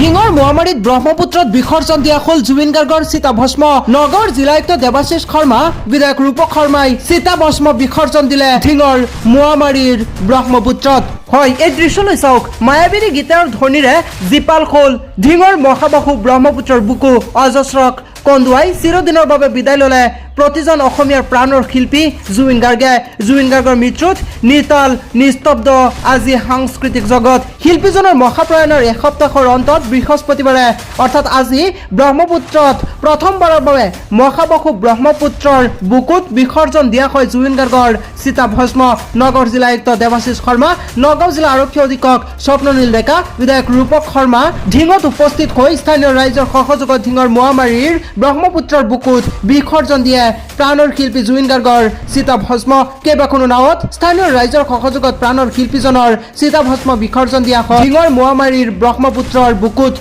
ধিঙৰ মোৱামাৰীত ব্ৰহ্মপুত্ৰত বিসৰ্জন দিয়া হ'ল জুবিন গাৰ্গৰ চিতাভস্ম। নগাঁৱৰ জিলায়ুক্ত দেৱাশীষ শৰ্মা, বিধায়ক ৰূপক শৰ্মাই চিতাভস্ম বিসৰ্জন দিলে ধিঙৰ মোৱামাৰীৰ ব্ৰহ্মপুত্ৰত। হয়, এই দৃশ্যলৈ চাওক। মায়াবিনী গীতাৰ ধ্বনিৰে জীপাল হ'ল ধিঙৰ মহাবাহু ব্ৰহ্মপুত্ৰৰ বুকু। অজস্ৰক কন্দুৱাই চিৰদিনৰ বাবে বিদায় ল'লে প্ৰতিজন অসমীয়াৰ প্ৰাণৰ শিল্পী জুবিন গাৰ্গে। জুবিন গাৰ্গৰ মৃত্যুত নিতাল নিস্তব্ধ আজি সাংস্কৃতিক জগত। শিল্পীজনৰ মহাপ্ৰয়াণৰ এসপ্তাহৰ অন্তত বৃহস্পতিবাৰে, অৰ্থাৎ আজি ব্ৰহ্মপুত্ৰত প্ৰথমবাৰৰ বাবে মহাবাহু ব্ৰহ্মপুত্ৰৰ বুকুত বিসৰ্জন দিয়া হয় জুবিন গাৰ্গৰ চিতাভস্ম। নগাঁও জিলা আয়ুক্ত দেৱাশীষ শৰ্মা, নগাঁও জিলা আৰক্ষী অধীক্ষক স্বপ্ননীল ডেকা, বিধায়ক ৰূপক শৰ্মা ধিঙত উপস্থিত হৈ স্থানীয় ৰাইজৰ সহযোগত ধিঙৰ মোৱামাৰীৰ ব্ৰহ্মপুত্ৰৰ বুকুত বিসৰ্জন দিয়ে প্ৰাণৰ শিল্পী জুবিন গাৰ্গৰ চিতাভস্ম। কেইবাখনো নাৱত স্থানীয় ৰাইজৰ সহযোগত প্ৰাণৰ শিল্পীজনৰ চিতাভস্ম বিসৰ্জন দিয়া হয় ধিঙৰ মোৱামাৰীৰ ব্ৰহ্মপুত্ৰৰ বুকুত।